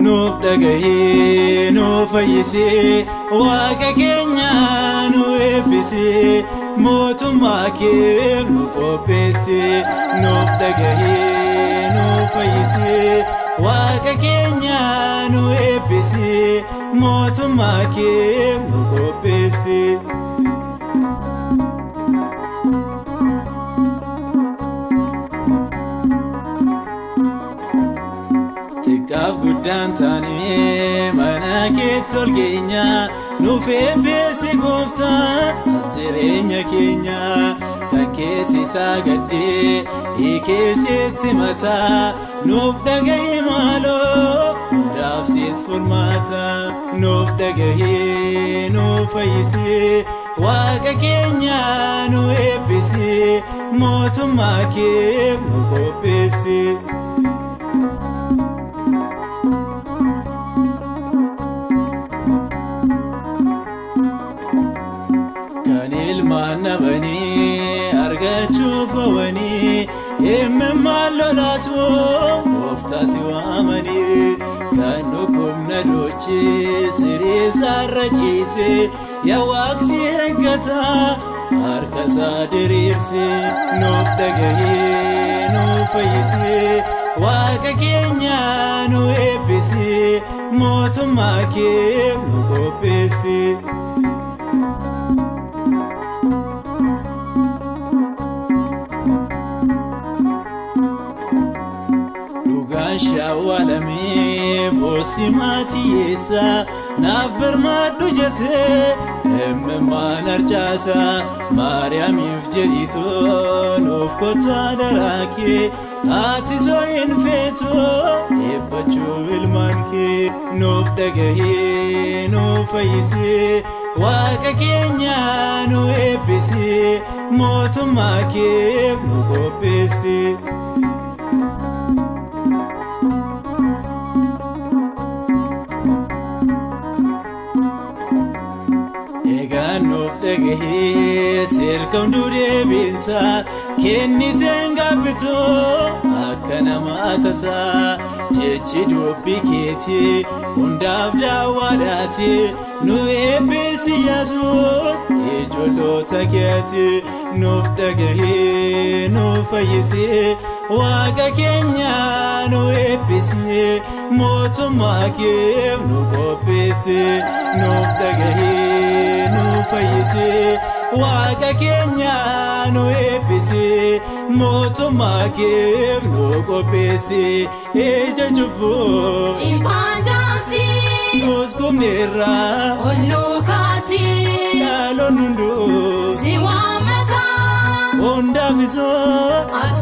Nuuf dhagahee nuuf fayyisee waaqa keenya nu eebbisee mootummaa kee nu qopheessee. Nuuf dhagahee nuuf fayyisee waaqa keenya nu eebbisee mootummaa kee nu qopheessee. Xiqqaaf guddaan taanee mana keetti ol keenya nuuf eebbisi gooftaa as jireenya keenya kan keessi isaa gaddee hiikeessitti mataa nuuf dhagahee maaloo hundaaf siis furmaata. Nuuf dhagahee nuuf fayyisee waaqa keenya nu eebbisee mootummaa kee nu qopheessee. Kan ilmaan dhabanii argachuuf hawwanii imimmaan lolaasuu gooftaa si waamanii kan dhukkubna dhochee siree isaarra ciisee yaa waaqsi eeggataa harka isaa diriirsee. Nuuf dhagahee nuuf fayyisee waaqa keenya nu eebbisee mootummaa kee nu qopheessee. Dhugaan shawwalamee boossi maatii eessa naaf birmaadhu jettee imimmaan harcaasa Maariyaamiif jedhitu nuuf kottaa daraa kee ati soo hin feetu eebbachuu ilmaan kee. Nuuf dhagahee nuuf fayyisee waaqa keenya nu eebbisee mootummaa kee nu qopheessee. Egaan nuuf dhagahee sirka hunduu deebiinsa kenniteen gaabbitu akka namaa tasaa jechi dubbii keetii hundaaf daawwaadhaati nu eebbisi Yesuus ijoollota keeti. Nuuf dhagahee nuuf fayyisee waaqa keenya nu eebbisee mootummaa kee nu qopheessee. Nuuf dhagahee nuuf fayyisee waaqa keenya nu eebbisee mootummaa kee nu qopheessee. Ija cubbuu Ifaan jaamsii nus kubneerraa ol nu kaasii dhaloonni hunduu si waammataa hundaaf isoo ati